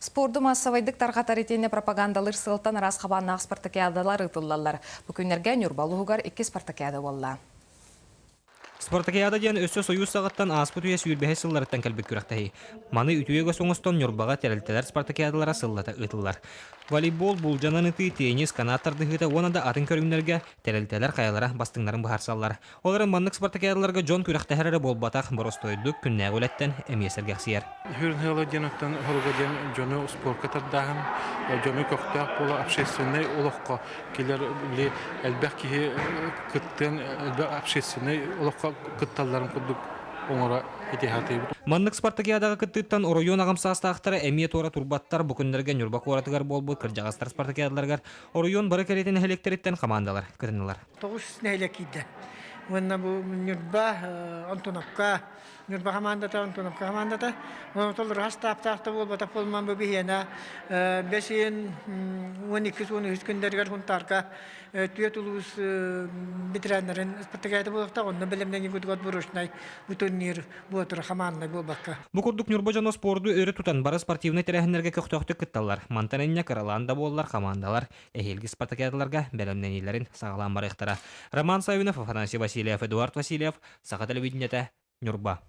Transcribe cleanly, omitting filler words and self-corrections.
Спорду маассабайдык тарҕатар итиэннэ пропагандалыыр сыалтан араас хабааннаах спартакиадалар ыытыллаллар. Бу күннэргэ Ньурба улууһугар икки спартакиада буолла. Спартакиада диэн өссө Союз саҕаттан ааспыт үйэ сүүрбэһис сылларыттан кэлбит күрэхтэһии. Маны үтүө үгэс оҥостон Ньурбаҕа тэрилтэлэр спартакиадалара сыллата ыытыллар. Волейбол, буулдьанан ытыы, теннис, канат тардыһыыта уонна да атын көрүҥнэргэ тэрилтэлэр хайалара бастыҥнарын быһаарсаллар. Ол эрэн маннык спартакиадаларга дьон күрэхтэһэр эрэ буолбатах, боростуойдук күннээҕи үлэттэн эмиэ сэргэхсийэр. Сүрүн сыала диэн оттон хоруга диэн дьону спорка тардааһын, дьону көхтөөх буола общественнай олоххо кэлэр били элбэх киһи кыттыан элбэх общественнай олоххо кытталларын курдук оҥоро итиһатыыбыт. Маннык спартакиадаҕа кыттыыттан оройуон аҕам саастаахтара эмиэ туора турбаттар. Бу күннэргэ Ньурба куоратыгар буолбут кырдьаҕастар спартакиадаларыгар оройуон бары кэриэтин нэһилиэктэриттэн хамаандалар кытыннылар. Тоҕус нэһилиэк киирдэ. Уонна бу Ньурба, Антоновка, Ньурба хамаандата, Антоновка хамаандата. Онтон ыраас таптаах да буолбатах буолман бу биһиэнэ бэс ыйын 12 13 күннэригэр Хунтаарга түөрт улуус ветераннарын спартакиада буолуохтаах. Онно бэлэмнэнии кутугар бурушнай бу турнир буотура хамаанднай буолбакка. Бу курдук Ньурба дьоно спорду өрө тутан бары спортивнай тэрээһиннэргэ көхтөөхтүк кытталлар. Мантан инньэ кыралаан да буоллар хамаандалар эһиилги спартакиадаларга бэлэмнэниилэрин саҕалаан барыахтара. Роман Саввинов, Афанасий Васильев, Эдуард Васильев, Саха телевидениетэ, Ньурба.